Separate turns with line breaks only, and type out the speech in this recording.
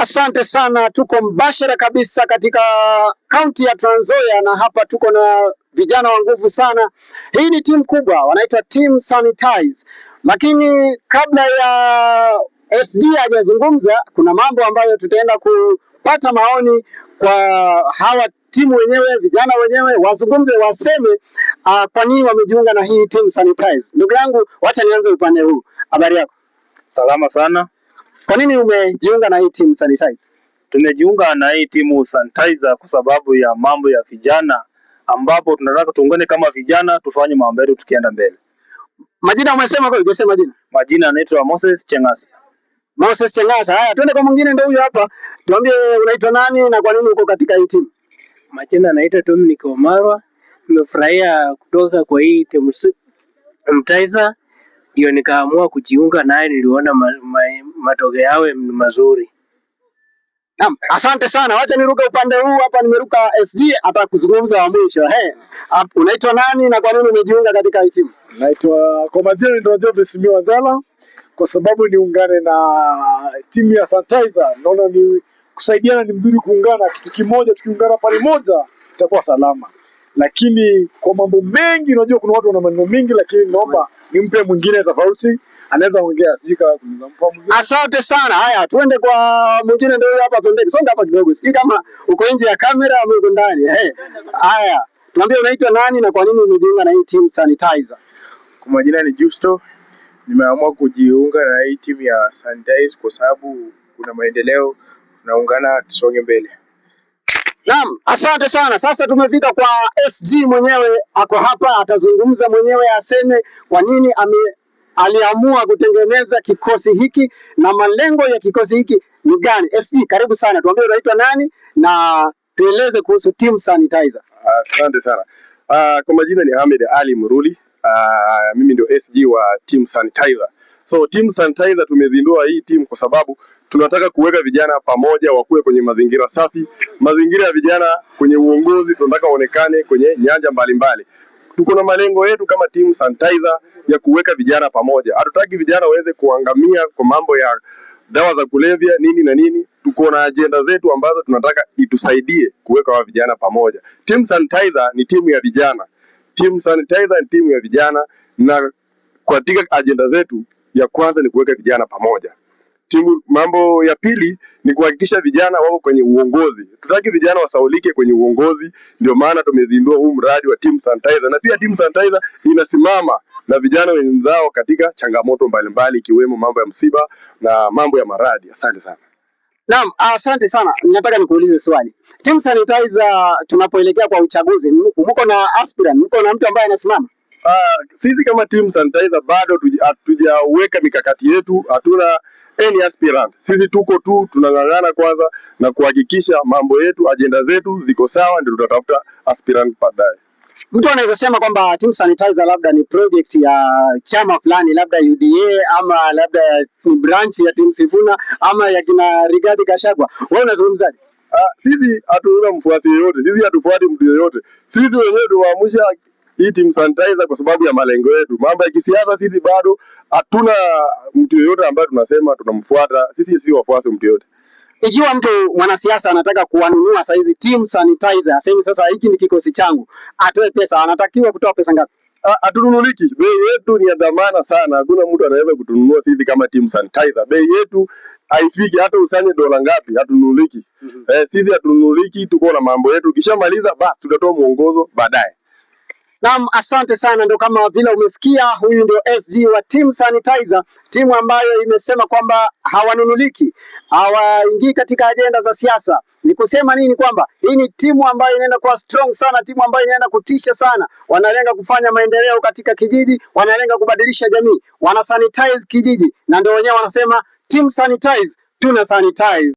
Asante sana, tuko mbashara kabisa katika kaunti ya Trans Nzoia na hapa tuko na vijana wa nguvu sana. Hii ni timu kubwa, wanaitwa Team Sanitize. Lakini kabla ya SG hajazungumza, kuna mambo ambayo tutaenda kupata maoni kwa hawa timu wenyewe, vijana wenyewe wazungumze, waseme kwa nini wamejiunga na hii Team Sanitize. Ndugu yangu, wacha nianze upande huu. Habari yako?
Salama sana.
Kwa nini umejiunga na hii Team Sanitize?
Tumejiunga na hii timu Sanitizer kwa sababu ya mambo ya vijana, ambapo tunataka tuungane kama vijana tufanye mambo yetu tukienda mbele.
Majina umesema kweli? Hujasema jina?
Majina anaitwa Moses Chengasi.
Moses Chengasa. Haya, twende kwa mwingine, ndio huyo hapa. Tuambie unaitwa nani na kwa nini uko katika hii timu?
Majina naitwa Dominic Omarwa. Nimefurahia kutoka kwa hii timu Sanitizer, ndio nikaamua kujiunga naye. Niliona matokeo yao ni mazuri.
Naam, asante sana. Wacha niruke upande huu hapa, nimeruka SG atakuzungumza wa mwisho. He, unaitwa nani na kwa nini umejiunga katika hii timu?
Naitwa kwa majina ndio Joseph Simiyu Wanzala, kwa sababu niungane na timu ya Sanitizer. Naona ni kusaidiana ni mzuri, kuungana kitu kimoja, tukiungana pale moja itakuwa salama. Lakini kwa mambo mengi, unajua kuna watu wana maneno mengi, lakini naomba nimpe mwingine tofauti, anaweza ongea, sijui kama kunaweza mpa mwingine.
Asante sana. Haya, tuende kwa mwingine, ndio huyo hapa pembeni. Songa hapa kidogo, sijui kama uko nje ya kamera ama uko ndani. He. Haya, tuambie unaitwa nani na kwa nini umejiunga na hii team Sanitizer?
Kwa majina ni Justo. Nimeamua kujiunga na hii timu ya Sanitize kwa sababu kuna maendeleo, tunaungana tusonge mbele.
Naam, asante sana. Sasa tumefika kwa SG mwenyewe, ako hapa, atazungumza mwenyewe, aseme kwa nini aliamua kutengeneza kikosi hiki na malengo ya kikosi hiki ni gani. SG, karibu sana, tuambie unaitwa nani na tueleze kuhusu Team Sanitizer.
Asante sana. Kwa majina ni Ahmed Ali Muruli. Mimi ndio SG wa Team Sanitizer. So Team Sanitizer tumezindua hii team kwa sababu tunataka kuweka vijana pamoja, wakuwe kwenye mazingira safi, mazingira ya vijana kwenye uongozi, tunataka waonekane kwenye nyanja mbalimbali. Tuko na malengo yetu kama Team Sanitizer ya kuweka vijana pamoja. Hatutaki vijana waweze kuangamia kwa mambo ya dawa za kulevya nini na nini. Tuko na ajenda zetu ambazo tunataka itusaidie kuweka wa vijana pamoja. Team Sanitizer ni timu ya vijana. Team Sanitizer ni timu ya vijana, na katika ajenda zetu ya kwanza ni kuweka vijana pamoja. Timu, mambo ya pili ni kuhakikisha vijana wako kwenye uongozi. Tutaki vijana wasaulike kwenye uongozi, ndio maana tumezindua huu mradi wa Team Sanitizer, na pia Team Sanitizer inasimama na vijana wenzao katika changamoto mbalimbali ikiwemo mambo ya msiba na mambo ya maradhi. Asante sana.
Naam, asante sana. Nataka nikuulize swali. Team Sanitizer, tunapoelekea kwa uchaguzi, mko na aspirant, mko na mtu ambaye anasimama?
Sisi kama Team Sanitizer bado hatujaweka mikakati yetu, hatuna any aspirant. Sisi tuko tu tunang'ang'ana kwanza na kuhakikisha mambo yetu, ajenda zetu ziko sawa, ndio tutatafuta aspirant baadaye.
Mtu anaweza sema kwamba Team Sanitizer labda ni project ya chama fulani, labda UDA ama labda ni branch ya Team Sifuna ama ya kina Rigathi Gachagua. Wewe unazungumzaje?
Sisi hatuna mfuasi yeyote, sisi hatufuati mtu yeyote. Sisi wenyewe tumeamsha hii Team Sanitizer kwa sababu ya malengo yetu. Mambo ya kisiasa sisi bado hatuna mtu yeyote ambaye tunasema tunamfuata. Sisi si wafuasi mtu yeyote.
Ikiwa mtu mwanasiasa anataka kuwanunua saizi Team Sanitizer, aseme sasa hiki ni kikosi changu, atoe pesa, anatakiwa kutoa pesa ngapi?
Hatununuliki. Bei yetu ni ya dhamana sana, hakuna mtu anaweza kutununua sisi kama Team Sanitizer. Bei yetu haifiki hata usanye dola ngapi, hatununuliki. Sisi hatununuliki, tuko na mambo yetu. Ukishamaliza basi tutatoa mwongozo baadaye.
Naam, asante sana. Ndio kama vile umesikia, huyu ndio SG wa Team Sanitizer, timu ambayo imesema kwamba hawanunuliki, hawaingii katika ajenda za siasa. Ni kusema nini? Kwamba hii ni timu ambayo inaenda kuwa strong sana, timu ambayo inaenda kutisha sana. Wanalenga kufanya maendeleo katika kijiji, wanalenga kubadilisha jamii, wana sanitize kijiji, na ndio wenyewe wanasema Team Sanitize, tuna sanitize.